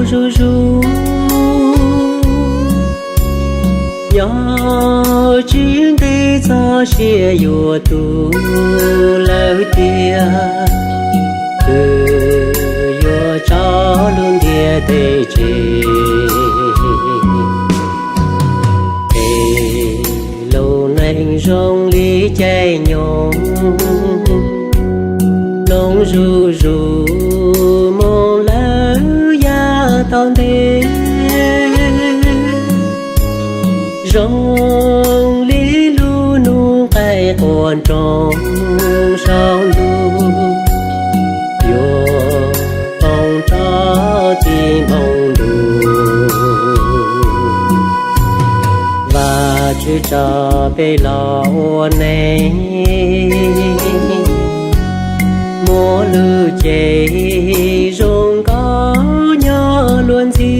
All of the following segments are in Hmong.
zuj zus, nyob tsis ntev txoj sia yuav tu lawm tiag, twb yuav tso lub ntiaj teb tseg. Es lub neej zoo li caij nyoog, nyoog zuj zus mus lawm yav tom ntej, zoo li lub nub qaij quaj nroo saum ntuj, yuav poob rov tib npoo ntuj. Vajtswv tso peb los ua neej, muaj lub cev zoo nkauj nyob luag ntxhi.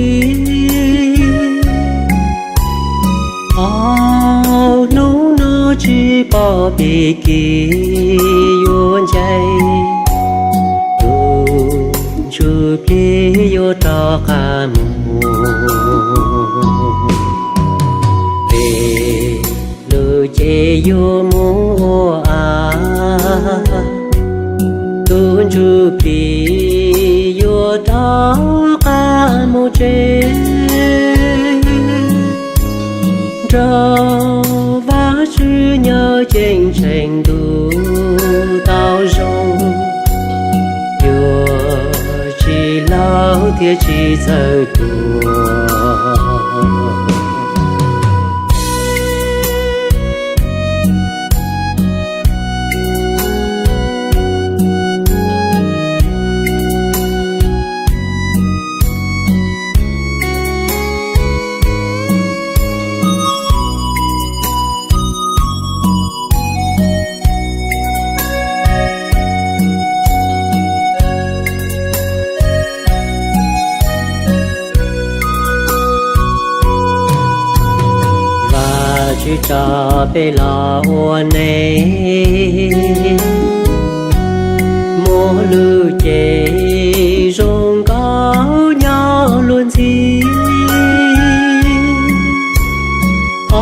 Ob hnub no tsis pom pig kis yuav ncaim, tus ntsuj plig yuav rov qab mus, es lub cev yuav mus ua av, tus ntsuj plig yuav rov qab mus tsev. Nrog Vajtswv nyob ceeb tsheej ntuj tau zoo, yuav tsis laug thiab tsis txawj tuag. Vajtswv tso peb los ua neej, muaj lub cev zoo nkauj nyob luag ntxhi.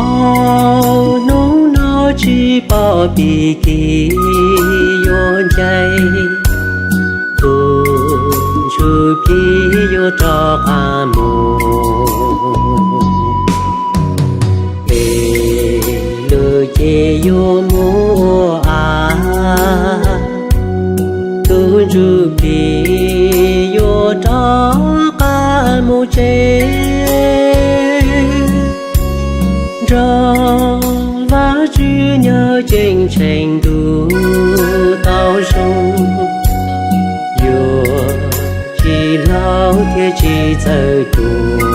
Ob hnub no tsis pom pig kis yuav ncaim, tus ntsuj plig yuav rov qab mus, es lub cev yuav mus ua av, tus ntsuj plig yuav rov qab mus tsev. Nrog Vajtswv nyob ceeb tsheej ntuj tau zoo, yuav tsis laug thiab tsis txawj tuag.